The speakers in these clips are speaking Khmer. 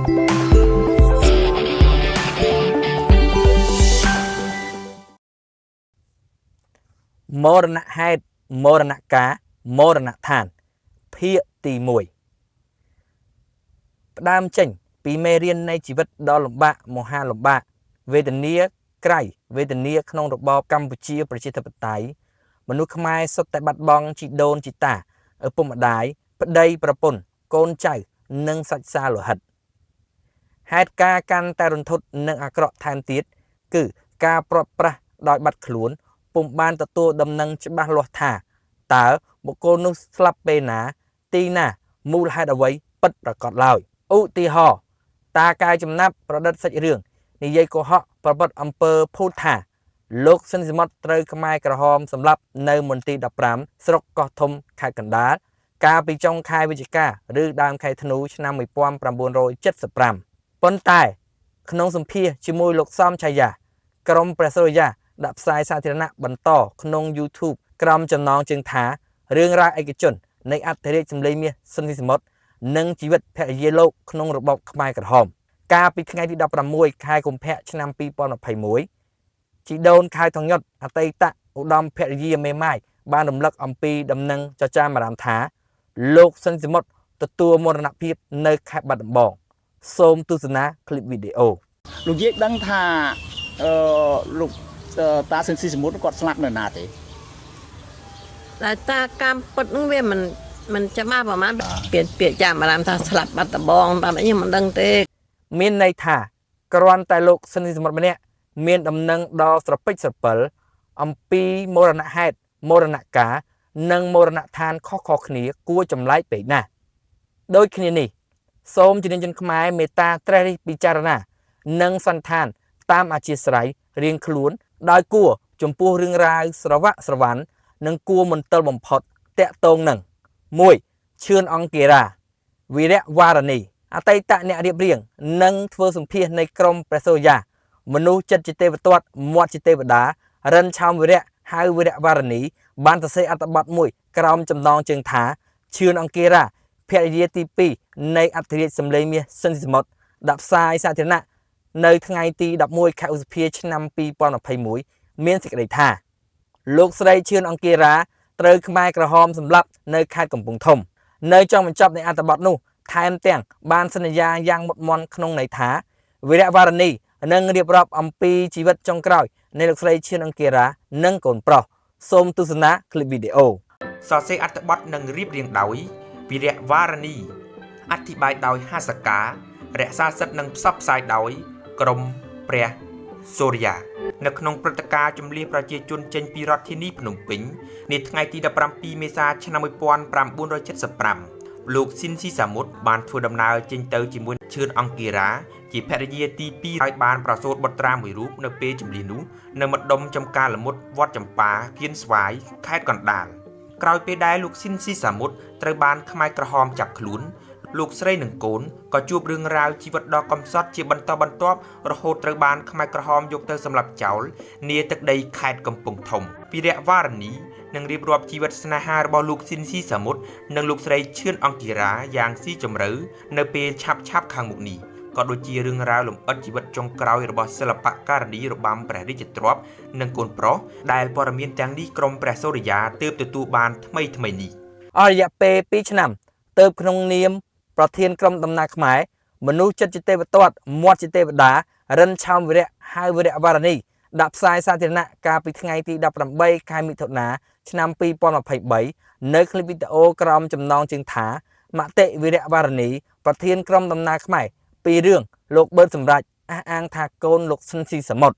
មរណហេតុមរណកាលមរណដ្ឋានភាគទី1ផ្ដើមចេញពីមេរៀននៃជីវិតដ៏លំបាកមហាលំបាកវេទនាក្រៃវេទនាក្នុងរបបកម្ពុជាប្រជាធិបតេយ្យមនុស្សខ្មែរសុទ្ធតែបាត់បង់ជីដូនជីតាឪពុកម្ដាយប្តីប្រពន្ធកូនចៅនិងសាច់សាលោហិតហេតុការណ៍កាន់តែរន្ធត់និងអាក្រក់ថែមទៀតគឺការព្រាត់ប្រាសដោយបាត់ខ្លួនពុំបានទទួលដំណឹងច្បាស់លាស់ថាតើបុគ្គលនោះស្លាប់ពេលណាទីណាមូលហេតុអ្វីពិតប្រាកដឡើយឧទាហរណ៍តាកាយចំណាប់ប្រឌិតសាច់រឿងនិយាយកុហកប្រព្រឹត្តអំពើភូតថាលោកស៊ិនស៊ីមុតត្រូវខ្មែរក្រហមសម្លាប់នៅមន្ទីរ15ស្រុកកោះធំខេត្តកណ្ដាលកាលពីចុងខែវិច្ឆិកាឬដើមខែធ្នូឆ្នាំ1975ប៉ុន្តែក្នុងសម្ភាសជាមួយលោកសំឆាយាក្រុមព្រះសូរិយាដាក់ផ្សាយសាធារណៈបន្តក្នុង YouTube ក្រោមចំណងជើងថារឿងរ៉ាវឯកជននៃអធិរាជសម្លេងមាសស៊ិនស៊ីសមុទ្រនិងជីវិតភរិយាលោកក្នុងរបបខ្មែរក្រហមកាលពីថ្ងៃទី16ខែកុម្ភៈឆ្នាំ2021ជីដូនខៅថងញុតអតីតឧត្តមភរិយាមេម៉ាយបានរំលឹកអំពីដំណឹងចចាមអារាមថាលោកស៊ិនស៊ីមុទ្រទទួលមរណភាពនៅខេត្តបាត់ដំបងសូមទស្សនាคลิปវីដេអូ លោកយាយដឹងថាអឺលោកតាស៊ិនស៊ីសមុទ្រគាត់ស្លាប់នៅណាទេ តែតាកម្មពិតហ្នឹងវាមិនច្បាស់ប្រហែលពាក្យពាក្យចាំអារាមថាស្លាប់បាត់ដបងតាមអីខ្ញុំមិនដឹងទេ មានន័យថាគ្រាន់តែលោកស៊ិនស៊ីសមុទ្រម្នាក់មានដំណឹងដ៏ស្រពេចស្រពិលអំពីមរណហេតុមរណកាលនិងមរណដ្ឋានខុសៗគ្នាគួរចម្លែកពេកណាស់ដូចគ្នានេះសូមជំនាញជនខ្មែរមេត្តាត្រេះរិះពិចារណា និងសន្តានតាមអធិស្ឋានរៀងខ្លួនដោយគួរចំពោះរឿងរ៉ាវស្រវាក់ស្រវ៉ាន់និងគួរមន្ទិលបំផុតតាក់ទងនឹង1ឈឿនអង្គារាវីរៈវ៉ារនីអតីតអ្នករៀបរៀងនិងធ្វើសម្ភាសនៃក្រុមព្រះសូរិយាមនុស្សចិត្តជាទេវទត្តមាត់ជាទេវតារិនឆោមវីរៈហៅវីរៈវ៉ារនីបានសរសេរអត្ថបទមួយក្រោមចំណងជើងថាឈឿនអង្គារាភរិយាទី2នៃអធិរាជសម្លេងមាសស៊ិនស៊ីសមុទ្រដាក់ផ្សាយសាធារណៈនៅថ្ងៃទី11ខែឧសភាឆ្នាំ2021មានសេចក្តីថាលោកស្រីឈឿនអង្គារាត្រូវខ្មែរក្រហមសម្លាប់នៅខេត្តកំពង់ធំនៅចុងបញ្ចប់នៃអត្ថបទនោះថែមទាំងបានសន្យាយ៉ាងមុតមន់ក្នុងន័យថាវីរៈវ៉ារនីនឹងរៀបរាប់អំពីជីវិតចុងក្រោយនៃលោកស្រីឈឿនអង្គារានិងកូនប្រុសសូមទស្សនាคลิปវីដេអូ សរសេរអត្ថបទនិងរៀបរៀងដោយវីរៈវ៉ារនីអធិប្បាយដោយហាសការរក្សាសិទ្ធិនិងផ្សព្វផ្សាយដោយក្រុមព្រះសូរិយានៅក្នុងព្រឹត្តិការណ៍ជំលះប្រជាជនចេញពីរដ្ឋធានីភ្នំពេញនាថ្ងៃទី17មេសាឆ្នាំ1975លោកស៊ីនស៊ីសាមុតបានធ្វើដំណើរចេញទៅជាមួយឈឿនអង្គារាជាភរិយាទី2ហើយបានប្រសូតបុត្រាមួយរូបនៅពេលជំលះនោះនៅម្ដុំចំការល្មុតវត្តចម្ប៉ាគៀនស្វាយខេត្តកណ្ដាលក្រោយពេលដែលលោកស៊ីនស៊ីសាមុតត្រូវបានខ្មែរក្រហមចាប់ខ្លួនលោកស្រីនិងកូនក៏ជួបរឿងរ៉ាវជីវិតដ៏កំសត់ជាបន្តបន្ទាប់រហូតត្រូវបានខ្មែរក្រហមយកទៅសម្លាប់ចោលនាទឹកដីខេត្តកំពង់ធំវីរៈវ៉ារនីនឹងរៀបរាប់ជីវិតស្នេហារបស់លោកស៊ីនស៊ីសាមុតនិងលោកស្រីឈឿនអង្គិរាយ៉ាងស៊ីជម្រៅនៅពេលឆាប់ៗខាងមុខនេះក៏ដូចជារឿងរ៉ាវលម្អិតជីវិតចុងក្រោយរបស់សិល្បករនីរបាំព្រះរាជទ្រព្យនិងកូនប្រុសដែលព័ត៌មានទាំងនេះក្រុមព្រះសូរិយាទើបទទួលបានថ្មីៗនេះ អស់រយៈពេល2ឆ្នាំទៅក្នុងនាមប្រធានក្រុមដំណើរខ្មែរមនុស្សចិត្តជាទេវទត្តមាត់ជាទេវតារិនឆោមវីរៈហៅវីរៈវ៉ារនីដាក់ផ្សាយសាធារណៈកាលពីថ្ងៃទី18ខែមិថុនាឆ្នាំ2023នៅคลิปវីដេអូក្រោមចំណងជើងថាមតិវីរៈវ៉ារនីប្រធានក្រុមដំណើរខ្មែរពីរឿងលោកបឺតសម្រាប់អះអាងថាកូនលោកស៊ិនស៊ីសមុទ្រ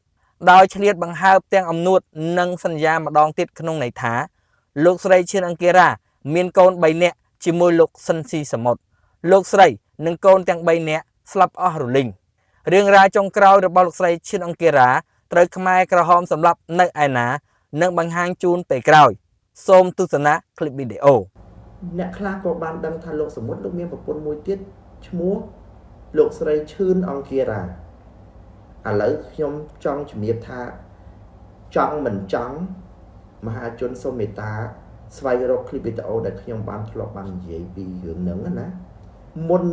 ដោយឆ្លៀតបង្ហើបទាំងអំនួតនិងសន្យាម្ដងទៀតក្នុងន័យថាលោកស្រីឈឿនអង្គារាមានកូន3នាក់ជាមួយលោកស៊ិនស៊ីសមុទ្រលោកស្រីនិងកូនទាំង3នាក់ស្លាប់អស់រលីងរឿងរ៉ាវចុងក្រោយរបស់លោកស្រីឈឿនអង្គារាត្រូវខ្មែរក្រហមសម្លាប់នៅឯណានិងបង្ហាញជូនពេលក្រោយសូមទស្សនាคลิปវីដេអូ អ្នកខ្លះក៏បានដឹងថាលោកសមុទ្រលោកមានប្រពន្ធមួយទៀតឈ្មោះលោកស្រីឈឿនអង្គារាឥឡូវខ្ញុំចង់ជំរាបថាចង់មិនចង់មហាជនសូមមេត្តាស្វែងរកคลิปវីដេអូដែលខ្ញុំបានធ្លាប់បាននិយាយពីរឿងហ្នឹងណា មុន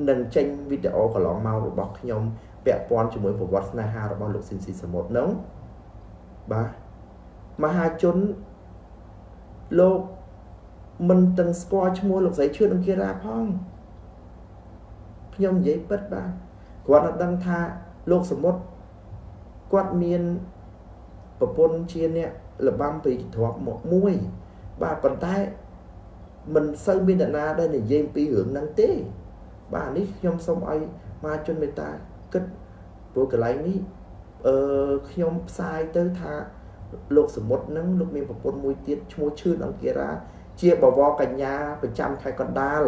នឹងចេញវីដេអូកន្លងមករបស់ខ្ញុំពាក់ព័ន្ធជាមួយប្រវត្តិស្នេហារបស់លោកស៊ីនស៊ីសមុទ្រហ្នឹងបាទមហាជនលោកមិនទាំងស្គាល់ឈ្មោះលោកស្រីឈឿនអង្គារាផងខ្ញុំនិយាយពិតបាទគាត់អត់ដឹងថាលោកសមុទ្រគាត់មានប្រពន្ធជាអ្នកលបាំពីទ្រព្យមកមួយបាទប៉ុន្តែមិនសូវមានអ្នកណាដែលនិយាយពីរឿងហ្នឹងទេបាទនេះខ្ញុំសូមឲ្យមហាជនមេត្តាគិតព្រោះកន្លែងនេះខ្ញុំផ្សាយទៅថាលោកសមុទ្រហ្នឹងលោកមានប្រពន្ធមួយទៀតឈ្មោះឈឿនអង្គារាជាបវរកញ្ញាប្រចាំខេត្តកណ្ដាល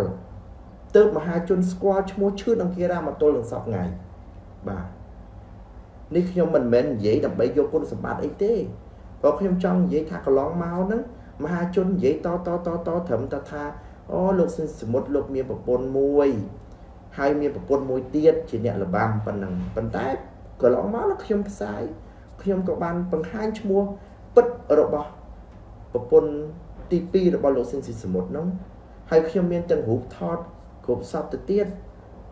ទើបមហាជនស្គាល់ឈ្មោះឈឿនអង្គារាមកទល់នឹងសពថ្ងៃបាទនេះខ្ញុំមិនមែននិយាយដើម្បីយកគុណសម្បត្តិអីទេព្រោះខ្ញុំចង់និយាយថាកន្លងមកហ្នឹងមហាជននិយាយតតតតត្រឹមតែថាអូលោកស៊ីនសមុទ្រលោកមានប្រពន្ធមួយហើយមានប្រពន្ធមួយទៀតជាអ្នកលបាំប៉ុណ្ណឹងប៉ុន្តែកន្លងមកខ្ញុំផ្សាយខ្ញុំក៏បានបង្ហាញឈ្មោះពិតរបស់ប្រពន្ធទី2របស់លោកស៊ីនស៊ីសមុទ្រហ្នឹងហើយខ្ញុំមានទាំងរូបថតគ្រប់សពទៅទៀត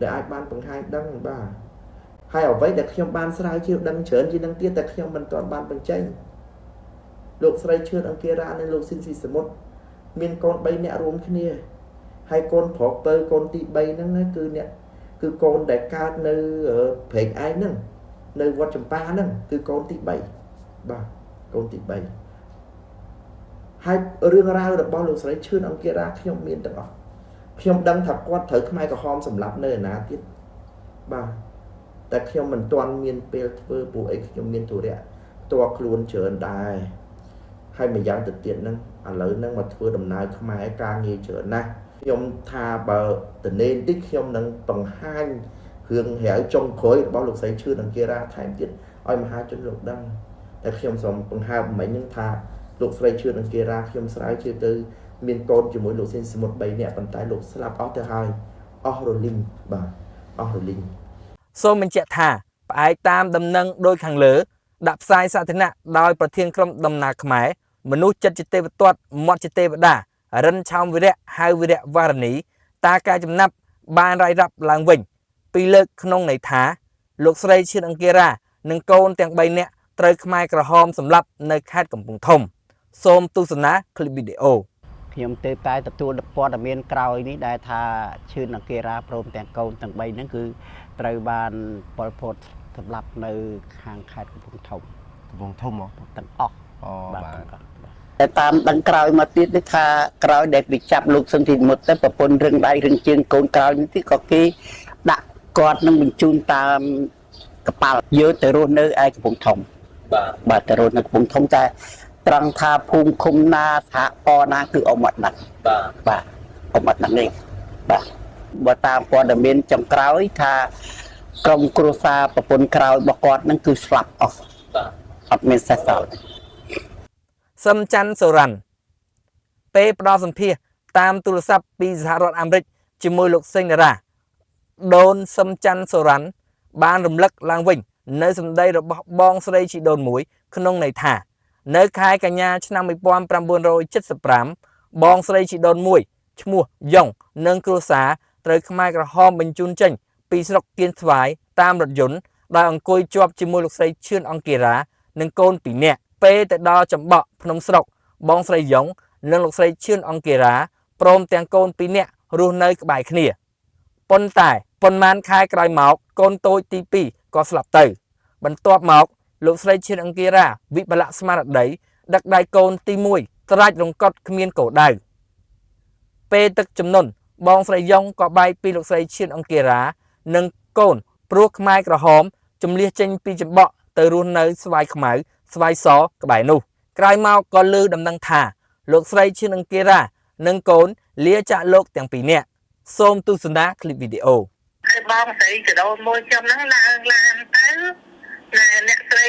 ដែលអាចបានបង្ហាញដឹងបាទហើយអ្វីដែលខ្ញុំបានស្រាវជ្រាវដឹងច្រើនជាងនឹងទៀតតែខ្ញុំមិនទាន់បានបញ្ចេញលោកស្រីឈឿនអង្គារានិងលោកស៊ីនស៊ីសមុទ្រមានកូន3នាក់រួមគ្នាហើយកូនប្រុសពៅកូនទី3ហ្នឹងគឺអ្នកគឺកូនដែលកើតនៅព្រែកឯងហ្នឹងនៅវត្តចម្ប៉ាហ្នឹងគឺកូនទី3បាទកូនទី3ហើយរឿងរ៉ាវរបស់លោកស្រីឈឿនអង្គារាខ្ញុំមានទាំងអស់ខ្ញុំដឹងថាគាត់ត្រូវខ្មែរក្រហមសម្លាប់នៅឯណាទៀតបាទតែខ្ញុំមិនទាន់មានពេលធ្វើព្រោះអីខ្ញុំមានធុរៈផ្ទាល់ខ្លួនច្រើនដែរហើយម្យ៉ាងទៅទៀតហ្នឹងឥឡូវហ្នឹងមកធ្វើដំណើរខ្មែរការងារច្រើនណាស់ខ្ញុំថាបើតនេបន្តិចខ្ញុំនឹងបង្ហាញរឿងរ៉ាវចុងក្រោយរបស់លោកស្រីឈឿនអង្គារាថែមទៀតឲ្យមហាជនលោកដឹងតែខ្ញុំសូមបង្ហើបមិញហ្នឹងថាលោកស្រីឈឿនអង្គារាខ្ញុំស្រាវជ្រាវទៅមានកូនជាមួយលោកស៊ីនសមុទ្រ3នាក់ប៉ុន្តែលោកស្លាប់អស់ទៅហើយអស់រលីងបាទអស់រលីងសូមបញ្ជាក់ថាផ្អែកតាមដំណឹងដូចខាងលើដាក់ផ្សាយសាធារណៈដោយប្រធានក្រុមដំណើរខ្មែរមនុស្សចិត្តជាទេវទត្តមាត់ជាទេវតារិនឆោមវិរៈហៅវិរៈវរនីតាការចំណាប់បានរាយរាប់ឡើងវិញពីលើកក្នុងន័យថាលោកស្រីឈឿនអង្គារានិងកូនទាំង3នាក់ត្រូវខ្មែរក្រហមសម្លាប់នៅខេត្តកំពង់ធំសូមទស្សនាคลิปវីដេអូខ្ញុំទើបតែទទួលព័ត៌មានក្រោយនេះដែលថាឈឿនអង្គារាព្រមទាំងកូនទាំង3ហ្នឹងគឺត្រូវបានប៉ុលពតសម្លាប់នៅខាងខេត្តកំពង់ធំទាំងអស់បាទតែតាមដឹងក្រោយមកទៀតនេះថាក្រោយដែលគេចាប់លោកសឹងទីមុតទៅប្រពន្ធរឹងដៃរឹងជើងកូនក្រោយនេះទៀតក៏គេដាក់គាត់នឹងបញ្ជូនតាមកប៉ាល់យកទៅរស់នៅឯកំពង់ធំបាទទៅរស់នៅកំពង់ធំតែត្រង់ថាភូមិឃុំណាសហករណ៍ណាគឺអមអត់ដឹងបាទអមអត់ដឹងនេះបាទបើតាមព័ត៌មានចុងក្រោយថាក្រុមគ្រួសារប្រពន្ធក្រោយរបស់គាត់នឹងគឺស្លាប់អស់បាទអត់មានសេះសល់សឹមច័ន្ទសូរ៉ាន់ពេលផ្ដល់សម្ភាសតាមទូរស័ព្ទពីសហរដ្ឋអាមេរិកជាមួយលោកសេងតារាដូនសឹមច័ន្ទសូរ៉ាន់បានរំលឹកឡើងវិញនៅសម្ដីរបស់បងស្រីជីដូនមួយក្នុងន័យថានៅខែកញ្ញាឆ្នាំ1975បងស្រីជីដូនមួយឈ្មោះយ៉ុងនិងគ្រួសារត្រូវខ្មែរក្រហមបញ្ជូនចេញពីស្រុកគៀនស្វាយតាមរថយន្តដោយអង្គុយជាប់ជាមួយលោកស្រីឈឿនអង្គារានិងកូន2នាក់ពេលទៅដល់ចំបក់ភ្នំស្រុកបងស្រីយ៉ុងនិងលោកស្រីឈឿនអង្គារាព្រមទាំងកូន2នាក់រស់នៅក្បែរគ្នាប៉ុន្តែប៉ុន្មានខែក្រោយមកកូនតូចទី2ក៏ស្លាប់ទៅបន្ទាប់មកលោកស្រីឈឿនអង្គារាវិបលស្មារតីដឹកដៃកូនទី1ត្រាច់រង្គត់គ្មានគោដៅពេលទឹកជំនន់បងស្រីយ៉ុងក៏បែកពីលោកស្រីឈឿនអង្គារានិងកូនព្រោះខ្មែរក្រហមជំលះចេញពីចំបក់ទៅរស់នៅស្វាយខ្មៅស្វាយសក្បែរនោះក្រោយមកក៏លើដំណឹងថាលោកស្រីឈឿនអង្គារានិងកូនលាចាកលោកទាំងពីរនាក់សូមទស្សនាคลิปវីដេអូហើយបងស្រីចដូនមួយខ្ញុំហ្នឹងឡើងឡានទៅអ្នកស្រី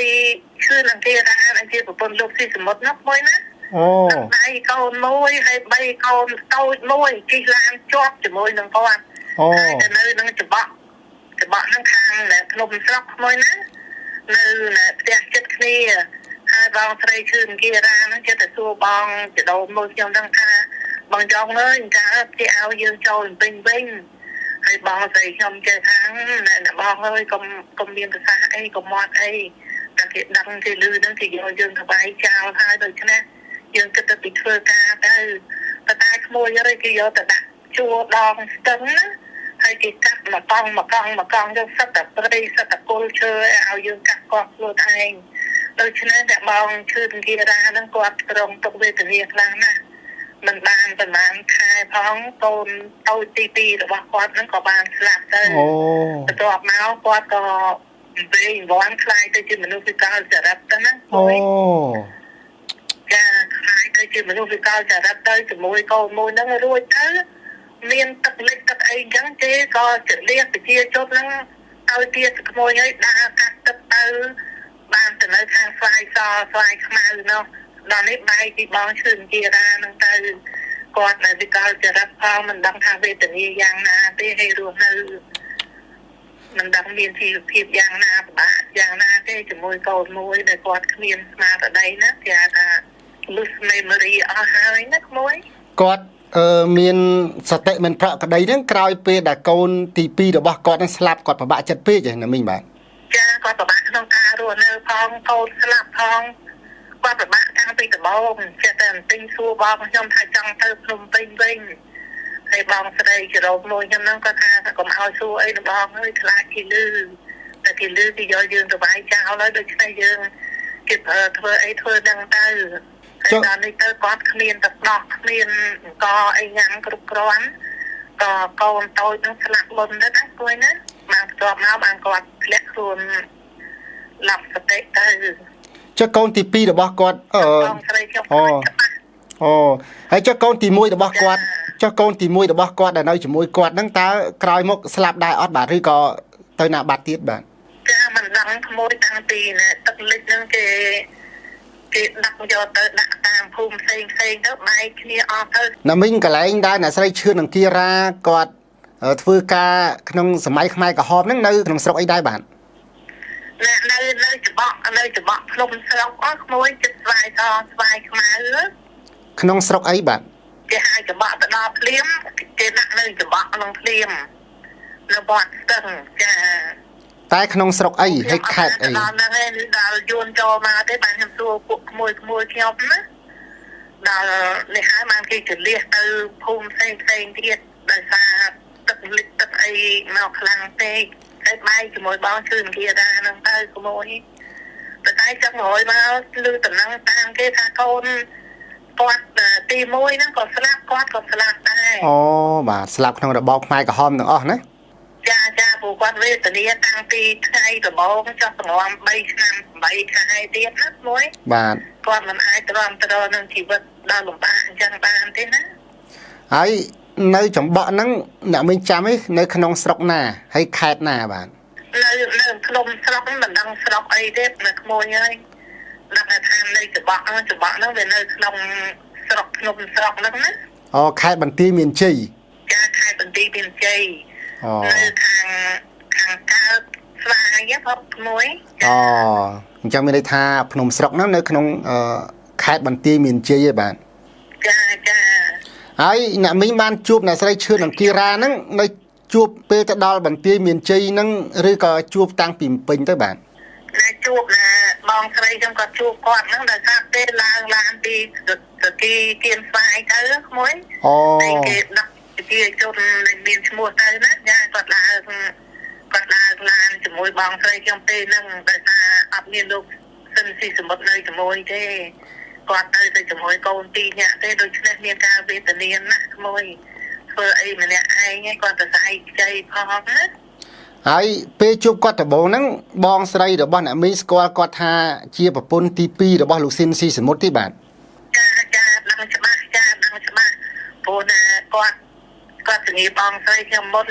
ឈឿនអង្គារាដែលជាប្រពន្ធលោកស៊ីសមុទ្រនោះមួយណាអូដៃកូនមួយហើយ3កូនតូចមួយជិះឡានជាប់ជាមួយនឹងគាត់អូហើយទៅនៅនឹងច្បក់ហ្នឹងខាងភ្នំស្រុកមួយណានៅផ្ទះចិត្តគ្នាហើយបងស្រីឈឿនអង្គារាហ្នឹងចិត្តតែសួរបងចដូនមួយខ្ញុំហ្នឹងថាបងចង់អើយចាគេឲ្យយើងចូលពេញវិញ ហើយបងស្រីខ្ញុំចេះថាណែបងអើយកុំកុំមានប្រសាសន៍អីកុំមាត់អីតែគេដឹងគេឮហ្នឹងគេយកយើងទៅវាយចោលហើយដូច្នេះយើងគិតទៅពីធ្វើការទៅប៉ុន្តែក្មួយអើយគេយកទៅដាក់ជួរដងស្ទឹងណាហើយគេកាត់មកកង់មកកង់មកកង់យើងសិតតែព្រៃសិតតែគល់ឈើឲ្យយើងកាត់គាត់ខ្លួនឯងដូច្នេះតែបងឈឺអង្គារាហ្នឹងគាត់រងទុក្ខវេទនាខ្លាំងណាស់មិនបានប្រហែលខែផងកូនតូចទី2របស់គាត់ហ្នឹងក៏បានស្លាប់ទៅអូបន្ទាប់មកគាត់ក៏វិញវាន់ខ្លាយទៅជាមនុស្សវិកលចរិតទៅណាអូចាខ្លាយទៅជាមនុស្សវិកលចរិតទៅជាមួយកូនមួយហ្នឹងរួចទៅមានទឹកលិចទឹកអីអញ្ចឹងគេក៏ចលៀសប្រជាជនហ្នឹងទៅទៀតក្មួយហើយដើរកាត់ទឹកទៅបានទៅនៅខាងស្វាយសស្វាយខ្មៅនោះដល់នេះបែកពីបងឈឿនជារាហ្នឹងទៅគាត់នៅវិកលចរិតផងមិនដឹងថាវេទនាយ៉ាងណាទេហើយរស់នៅមិនដឹងមានជីវភាពយ៉ាងណាពិបាកយ៉ាងណាទេជាមួយកូនមួយដែលគាត់គ្មានស្មារតីណាគេហៅថា loose memory អស់ហើយណាក្មួយគាត់មានសតិមិនប្រក្រតីហ្នឹងក្រោយពេលដែលកូនទី2របស់គាត់ហ្នឹងស្លាប់គាត់ពិបាកចិត្តពេកឯណាមីងបាទចាគាត់ពិបាកក្នុងការរស់នៅផងកូនស្លាប់ផងគាត់ពិបាកតាំងពីដំបូងចេះតែអន្ទិញសួរបងខ្ញុំថាចង់ទៅភ្នំពេញវិញហើយបងស្រីចរោមមួយខ្ញុំហ្នឹងគាត់ថាកុំឲ្យសួរអីរបស់អើយខ្លាចគេលឺតែគេលឺគេយកយើងទៅវាយចោលហើយដូច្នេះយើងគេប្រើធ្វើអីធ្វើហ្នឹងទៅហើយដល់នេះទៅគាត់គ្មានទឹកដោះគ្មានអង្គអីញ៉ាំគ្រប់គ្រាន់ក៏កូនតូចហ្នឹងស្លាប់មុនទៅណាគួយណាបានបន្ទាប់មកបានគាត់ធ្លាក់ខ្លួនឡាប់សតិទៅចុះកូនទី2របស់គាត់បងស្រីខ្ញុំអូអូហើយចុះកូនទី1របស់គាត់ចុះកូនទី1របស់គាត់ដែលនៅជាមួយគាត់ហ្នឹងតើក្រោយមកស្លាប់ដែរអត់បាទឬក៏ទៅណាបាត់ទៀតបាទចាមិនដឹងក្មួយតាំងពីណាទឹកលិចហ្នឹងគេដាក់យកទៅដាក់តាមភូមិផ្សេងផ្សេងទៅបែកគ្នាអស់ទៅណាមីងកន្លែងដែលអ្នកស្រីឈឿនអង្គារាគាត់ធ្វើការក្នុងសម័យខ្មែរក្រហមហ្នឹងនៅក្នុងស្រុកអីដែរបាទនៅច្បក់នៅច្បក់ភ្នំស្រុកអស់ក្មួយចិត្តស្វាយសស្វាយខ្មៅក្នុងស្រុកអីបាទគេហៅច្បក់ទៅដល់ភ្លាមគេដាក់នៅច្បក់ក្នុងភ្លាមនៅវត្តស្ទឹងចាតែក្នុងស្រុកអីហើយខេត្តអីដល់ហ្នឹងឯងដល់យួនចូលមកទេបានខ្ញុំសួរពួកក្មួយក្មួយខ្ញុំណាដល់នេះហើយបានគេជលៀសទៅភូមិផ្សេងផ្សេងទៀតដោយសារទឹកលិចទឹកអីមកខ្លាំងពេកហើយបែកជាមួយបងជឿនគារាហ្នឹងទៅក្មួយតែតែចង់រយមកឮតំណែងតាមគេថាកូនគាត់ទី1ហ្នឹងក៏ស្លាប់គាត់ក៏ស្លាប់ដែរអូបាទស្លាប់ក្នុងរបបខ្មែរក្រហមទាំងអស់ណាចាចាព្រោះគាត់វេទនាតាំងពីថ្ងៃដំបូងចុះសម្រាម3ឆ្នាំ8ខែទៀតណាមួយបាទគាត់មិនអាចទ្រាំទ្រនឹងជីវិតដល់លំបាកអញ្ចឹងបានទេណាហើយនៅចំបក់ហ្នឹងអ្នកមីងចាំឯងនៅក្នុងស្រុកណាហើយខេត្តណាបាទនៅភ្នំស្រុកមិនដឹងស្រុកអីទេនៅក្មួយហើយដឹងថានៅច្បក់ហ្នឹងច្បក់ហ្នឹងវានៅក្នុងស្រុកភ្នំស្រុកហ្នឹងណាអូខេត្តបន្ទាយមានជ័យចាខេត្តបន្ទាយមានជ័យនៅខាងកើតស្វាយផងក្មួយអូអញ្ចឹងមានន័យថាភ្នំស្រុកហ្នឹងនៅក្នុងខេត្តបន្ទាយមានជ័យឯងបាទចាចាហើយអ្នកមីងបានជួបអ្នកស្រីឈឿនអង្គារាហ្នឹងនៅជួបពេលទៅដល់បន្ទាយមានជ័យហ្នឹងឬក៏ជួបតាំងពីពេញទៅបាទណាជួបណាបងស្រីខ្ញុំក៏ជួបគាត់ហ្នឹងដោយសារពេលឡើងឡានពីសគីគៀនស្វាយទៅក្មួយអូគេដឹកប្រជាជនមានឈ្មោះទៅណាចាគាត់ឡើងឡានជាមួយបងស្រីខ្ញុំពេលហ្នឹងដោយសារអត់មានលោកសិនស៊ីសមុទ្រនៅជាមួយទេគាត់ទៅជាមួយកូនពីរនាក់ទេដូច្នេះមានការវេទនាណាស់ក្មួយធ្វើអីម្នាក់ឯងគាត់ទៅស្អែកខ្ចីផងណាហើយពេលជួបគាត់ដំបូងហ្នឹងបងស្រីរបស់អ្នកមីងស្គាល់គាត់ថាជាប្រពន្ធទី2របស់លោកស៊ីនស៊ីសមុទ្រទេបាទចាចាដឹងច្បាស់ចាដឹងច្បាស់ព្រោះណាគាត់ជំរាបបងស្រីខ្ញុំមុន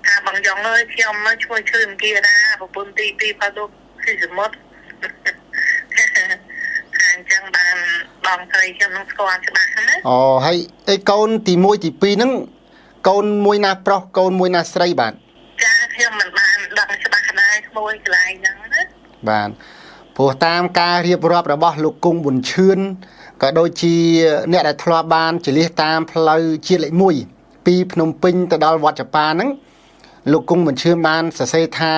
ថាបងយ៉ងអើយខ្ញុំឈ្មោះឈឿនគារាប្រពន្ធទី2របស់លោកស៊ីសមុទ្រអញ្ចឹងបានបងស្រីខ្ញុំនឹងស្គាល់ច្បាស់ណាអូហើយអីកូនទី1ទី2ហ្នឹងកូនមួយណាប្រុសកូនមួយណាស្រីបាទចាខ្ញុំមិនបានដឹងច្បាស់ដែរក្មួយកន្លែងហ្នឹងណាបាទព្រោះតាមការរៀបរាប់របស់លោកគង់ប៊ុនឈឿនក៏ដូចជាអ្នកដែលធ្លាប់បានជលៀសតាមផ្លូវជាតិលេខ1ពីភ្នំពេញទៅដល់វត្តចប៉ាហ្នឹង លោកគង់បញ្ឈឿនបានសរសេរថា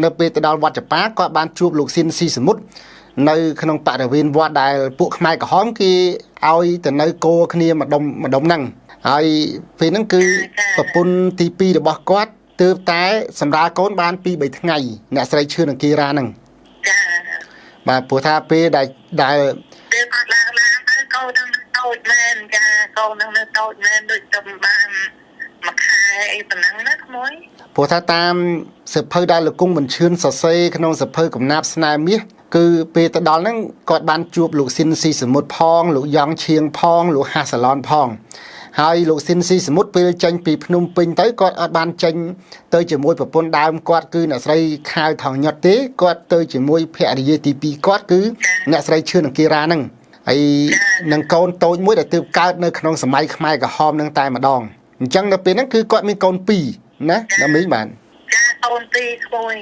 នៅពេលទៅដល់វត្តចប៉ាគាត់បានជួបលោកស៊ីនស៊ីសមុទ្រនៅក្នុងបរិវេណវត្តដែលពួកខ្មែរក្រហមគេឲ្យទៅនៅគោគ្នាម្ដុំម្ដុំហ្នឹងហើយពេលហ្នឹងគឺប្រពន្ធទី2របស់គាត់ទើបតែសម្រាលកូនបាន2 3ថ្ងៃអ្នកស្រីឈឿនអង្គារាហ្នឹង ចា បាទព្រោះថាពេលដែលដែល ពេលគាត់ឡើងឡានទៅកូននឹងតូចមែនចាកូននឹងនៅតូចមែនដូចទៅបានមួយខែអីប៉ុណ្ណឹងណាក្មួយ ព្រោះថាតាមសភៅដែលលោកគង់បញ្ឈឿនសរសេរក្នុងសភៅកំណាព្យស្នេហ៍មាសគឺពេលទៅដល់ហ្នឹងគាត់បានជួបលោកស៊ីនស៊ីសមុទ្រផងលោកយ៉ងឈៀងផងលោកហាសាឡនផងហើយលោកស៊ីនស៊ីសមុទ្រពេលចេញពីភ្នំពេញទៅគាត់អត់បានចេញទៅជាមួយប្រពន្ធដើមគាត់គឺអ្នកស្រីខៅថងញុតទេគាត់ទៅជាមួយភរិយាទី2គាត់គឺអ្នកស្រីឈឿនអង្គារាហ្នឹងហើយនឹងកូនតូចមួយដែលទើបកើតនៅក្នុងសម័យខ្មែរក្រហមហ្នឹងតែម្ដងអញ្ចឹងនៅពេលហ្នឹងគឺគាត់មានកូន2ណាណាមីងបាទ ចាកូនពីរក្មួយ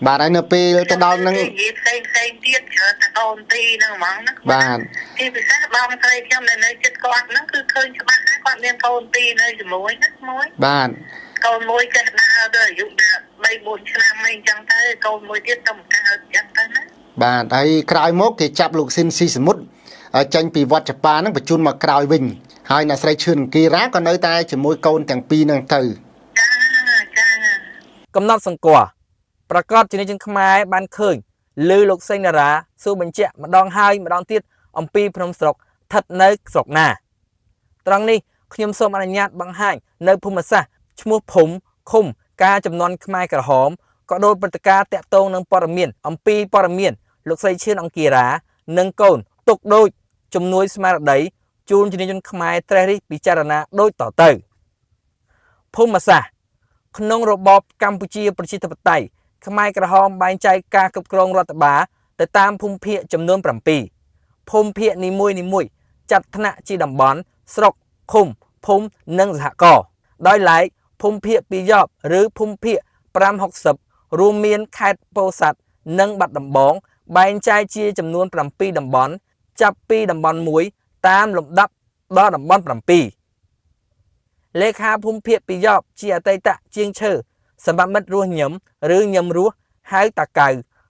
បាទហើយនៅពេលទៅដល់ហ្នឹង និយាយផ្សេងផ្សេងទៀតច្រើនតែកូនពីរហ្នឹងហ្មងណា បាទ ជាពិសេសបងស្រីខ្ញុំដែលនៅជិតគាត់ហ្នឹងគឺឃើញច្បាស់ហើយគាត់មានកូនពីរនៅជាមួយណាក្មួយ បាទ កូនមួយចេះដើរទៅអាយុដល់3 4ឆ្នាំអីចឹងទៅកូនមួយទៀតទៅកើតចឹងទៅណា បាទហើយក្រោយមកគេចាប់លោកស៊ីនស៊ីសមុទ្រចេញពីវត្តចប៉ាហ្នឹងបញ្ជូនមកក្រោយវិញហើយអ្នកស្រីឈឿនអង្គារាក៏នៅតែជាមួយកូនទាំងពីរហ្នឹងទៅ ចាចា កំណត់សង្គាល់ប្រកាសជាជនខ្មែរបានឃើញឬលោកសេងតារាសួរបញ្ជាក់ម្ដងហើយម្ដងទៀតអំពីភ្នំស្រុកស្ថិតនៅស្រុកណាត្រង់នេះខ្ញុំសូមអនុញ្ញាតបង្ហាញនៅភូមិសាស្ត្រឈ្មោះភូមិឃុំការចំនួនខ្មែរក្រហមក៏ដោយព្រឹត្តិការណ៍តាក់ទងនឹងព័ត៌មានអំពីព័ត៌មានលោកស្រីឈឿនអង្គារានិងកូនទុកដូចជំនួយស្មារតីជូនជំនាញជនខ្មែរត្រេះរិះពិចារណាដូចតទៅភូមិសាស្ត្រក្នុងរបបកម្ពុជាប្រជាធិបតេយ្យខ្មែរក្រហមបែងចែកការគ្រប់គ្រងរដ្ឋបាលទៅតាមភូមិភាគចំនួន7ភូមិភាគនីមួយៗចាត់ថ្នាក់ជាតំបន់ស្រុកឃុំភូមិនិងសហគមន៍ដោយឡែកភូមិភាគពីយប់ឬភូមិភាគ560រួមមានខេត្តពោធិ៍សាត់និងបាត់ដំបងបែងចែកជាចំនួន7តំបន់ចាប់ពីតំបន់1តាមលំដាប់ដល់តំបន់7លេខាភូមិភាគពីយប់ជាអតីតជាងឈើសមមិត្តរស់ញឹមឬញឹមរស់ហៅតាកៅ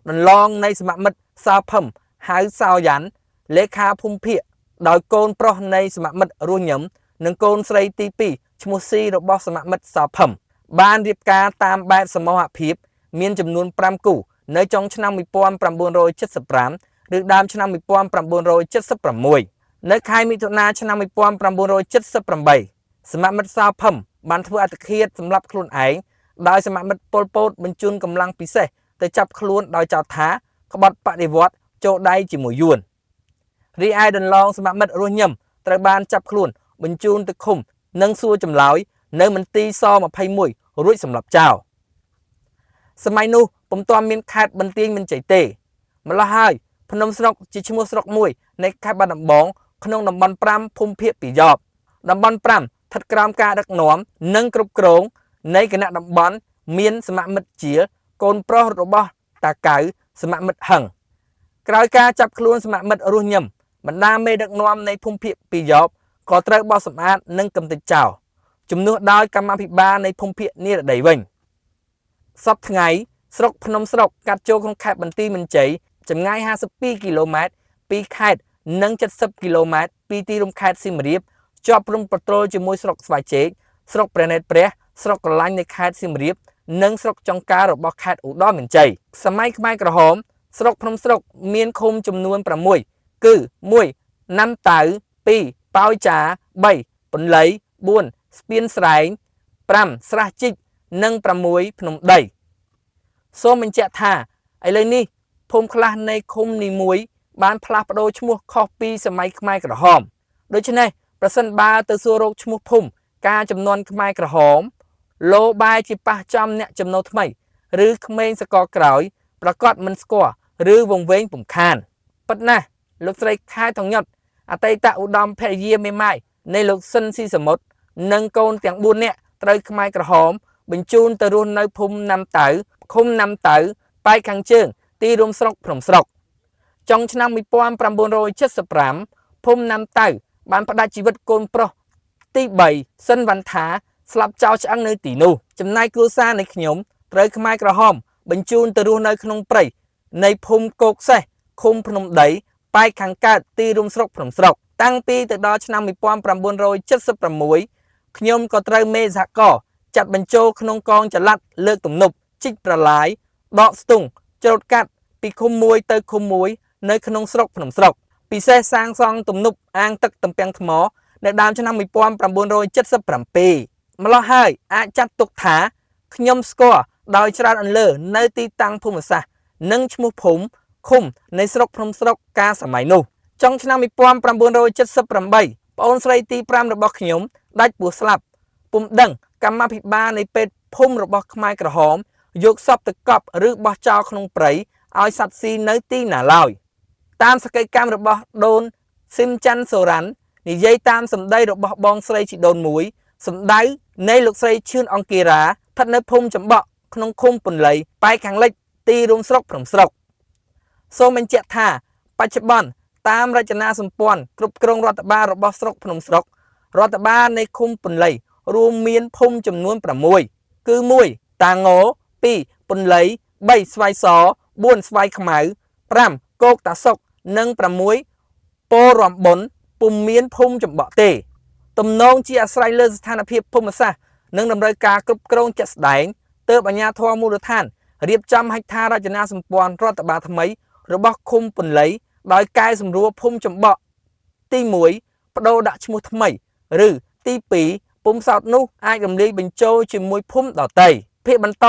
ដន្លងនៃសមមិត្តសោភឹមហៅសោយ៉ាន់លេខាភូមិភាគដោយកូនប្រុសនៃសមមិត្តរស់ញឹមនិងកូនស្រីទី2ឈ្មោះស៊ីរបស់សមមិត្តសោភឹមបានរៀបការតាមបែបសមូហភាពមានចំនួន5គូនៅចុងឆ្នាំ1975ឬដើមឆ្នាំ1976នៅខែមិថុនាឆ្នាំ1978សមមិត្តសោភឹមបានធ្វើអត្តឃាតសម្រាប់ខ្លួនឯងដោយសមមិត្តប៉ុលពតបញ្ជូនកម្លាំងពិសេសទៅចាប់ខ្លួនដោយចោទថាក្បត់បដិវត្តចូលដៃជាមួយយួនរីឯដន្លងសមមិត្តរស់ញឹមត្រូវបានចាប់ខ្លួនបញ្ជូនទៅឃុំនិងសួរចម្លើយនៅមន្ទីរស21រួចសម្លាប់ចោលសម័យនោះពុំទាន់មានខេត្តបន្ទាយមានជ័យទេម្ល៉េះហើយភ្នំស្រុកជាឈ្មោះស្រុកមួយនៃខេត្តបាត់ដំបងក្នុងតំបន់5ភូមិភាគពីយប់តំបន់5ស្ថិតក្រោមការដឹកនាំនិងគ្រប់គ្រងនៃគណៈតំបន់មានសមមិត្តជាកូនប្រុសរបស់តាកៅសមមិត្តហឹងក្រោយការចាប់ខ្លួនសមមិត្តរស់ញឹមបណ្ដាមេដឹកនាំនៃភូមិភាគពីយប់ក៏ត្រូវបោះសម្អាតនិងកំទេចចោលជំនួសដោយកម្មាភិបាលនៃភូមិភាគនិរតីវិញសប្តាហ៍ថ្ងៃស្រុកភ្នំស្រុកកាត់ចូលក្នុងខេត្តបន្ទាយមានជ័យចម្ងាយ52គីឡូម៉ែត្រពីខេត្តនិង70គីឡូម៉ែត្រពីទីរួមខេត្តសៀមរាបជាប់ព្រំប្រទល់ជាមួយស្រុកស្វាយចេកស្រុកព្រះនេត្រព្រះស្រុកក្រឡាញ់នៃខេត្តសៀមរាបនិងស្រុកចុងការរបស់ខេត្តឧត្តរមានជ័យសម័យខ្មែរក្រហមស្រុកភ្នំស្រុកមានឃុំចំនួន6គឺ1ណាំតៅ2ប៉ោយចា3ពន្លៃ4ស្ពានស្រែង5ស្រះជីកនិង6ភ្នំដីសូមបញ្ជាក់ថាឥឡូវនេះភូមិខ្លះនៃឃុំនីមួយបានផ្លាស់ប្ដូរឈ្មោះខុសពីសម័យខ្មែរក្រហមដូច្នេះប្រសិនបើទៅសួររកឈ្មោះភូមិការចំនួនខ្មែរក្រហមលោបែជាប៉ះចំអ្នកចំណូលថ្មីឬក្មេងសកលក្រោយប្រកាសមិនស្គាល់ឬវង្វេងពំខានពិតណាស់លោកស្រីខែថងញុតអតីតឧត្តមភរិយាមេម៉ាយនៃលោកស៊ិនស៊ីសមុទ្រនិងកូនទាំង4នាក់ត្រូវខ្មែរក្រហមបញ្ជូនទៅរស់នៅភូមិណាំតៅឃុំណាំតៅប៉ែកខាងជើងទីរួមស្រុកភ្នំស្រុកចុងឆ្នាំ1975ភូមិណាំតៅបានផ្ដាច់ជីវិតកូនប្រុសទី3ស៊ិនវ៉ាន់ថា ស្លាប់ចោលឆ្អឹងនៅទីនោះចំណែកគ្រួសារនៃខ្ញុំត្រូវខ្មែរក្រហមបញ្ជូនទៅរស់នៅក្នុងព្រៃនៃភូមិគោកសេះឃុំភ្នំដីប៉ែកខាងកើតទីរួមស្រុកភ្នំស្រុកតាំងពីទៅដល់ឆ្នាំ1976ខ្ញុំក៏ត្រូវមេសហករណ៍ចាត់បញ្ចូលក្នុងកងចល័តលើកទំនប់ជីកប្រឡាយដកស្ទង់ច្រូតកាត់ពីឃុំមួយទៅឃុំមួយនៅក្នុងស្រុកភ្នំស្រុកពិសេសសាងសង់ទំនប់អាងទឹកទំពាំងថ្មនៅដើមឆ្នាំ1977ម្ល៉េះហើយអាចចាត់ទុកថាខ្ញុំស្គាល់ដោយច្រើនអន្លើនៅទីតាំងភូមិសាស្ត្រនិងឈ្មោះភូមិឃុំនៃស្រុកភ្នំស្រុកកាលសម័យនោះចុងឆ្នាំ1978ប្អូនស្រីទី5របស់ខ្ញុំដាច់ពោះស្លាប់ពុំដឹងកម្មាភិបាលនៃពេទ្យភូមិរបស់ខ្មែរក្រហមយកសពទៅកប់ឬបោះចោលក្នុងព្រៃឲ្យសត្វស៊ីនៅទីណាឡើយតាមសក្ខីកម្មរបស់ដូនស៊ីមច័ន្ទសូរ៉ាន់និយាយតាមសម្ដីរបស់បងស្រីជីដូនមួយសម្ដៅនៃលោកស្រីឈឿនអង្គារាស្ថិតនៅភូមិចំបក់ក្នុងឃុំពន្លៃប៉ែកខាងលិចទីរួមស្រុកភ្នំស្រុកសូមបញ្ជាក់ថាបច្ចុប្បន្នតាមរចនាសម្ព័ន្ធគ្រប់គ្រងរដ្ឋបាលរបស់ស្រុកភ្នំស្រុករដ្ឋបាលនៃឃុំពន្លៃរួមមានភូមិចំនួន6គឺ1តាងោ2ពន្លៃ3ស្វាយស4ស្វាយខ្មៅ5គោកតាសុកនិង6ពោរំបុនពុំមានភូមិចំបក់ទេទំនងជាអាស្រ័យលើស្ថានភាពភូមិសាស្ត្រនិងតម្រូវការគ្រប់គ្រងជាក់ស្ដែងទើបអាជ្ញាធរមូលដ្ឋានរៀបចំហេដ្ឋារចនាសម្ព័ន្ធរដ្ឋបាលថ្មីរបស់ឃុំពន្លៃដោយកែសម្រួលភូមិចំបក់ទី1បដូរដាក់ឈ្មោះថ្មីឬទី2ភូមិសោតនោះអាចរំលាយបញ្ចូលជាមួយភូមិដទៃភាគបន្ត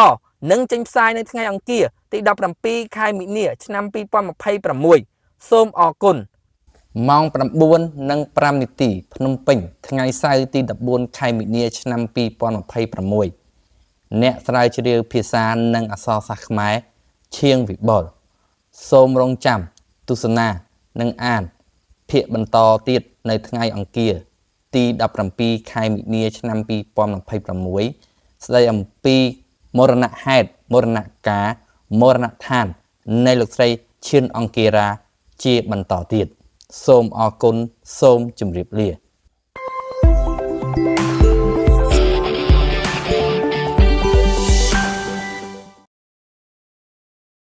នឹងចេញផ្សាយនៅថ្ងៃអង្គារទី17ខែមិនិនាឆ្នាំ2026សូមអរគុណម៉ោង9:05នាទីភ្នំពេញថ្ងៃសៅរ៍ទី14ខែមិនិនាឆ្នាំ2026អ្នកស្រាវជ្រាវភាសានិងអក្សរសាស្ត្រខ្មែរឈៀងវិបុលសូមរងចាំទស្សនានិងអានភាគបន្តទៀតនៅថ្ងៃអង្គារទី17ខែមិនិនាឆ្នាំ2026ស្ដីអំពីមរណហេតុមរណកាលមរណដ្ឋាននៃលោកស្រីឈឿនអង្គារាជាបន្តទៀតសូមអរគុណសូមជម្រាបលា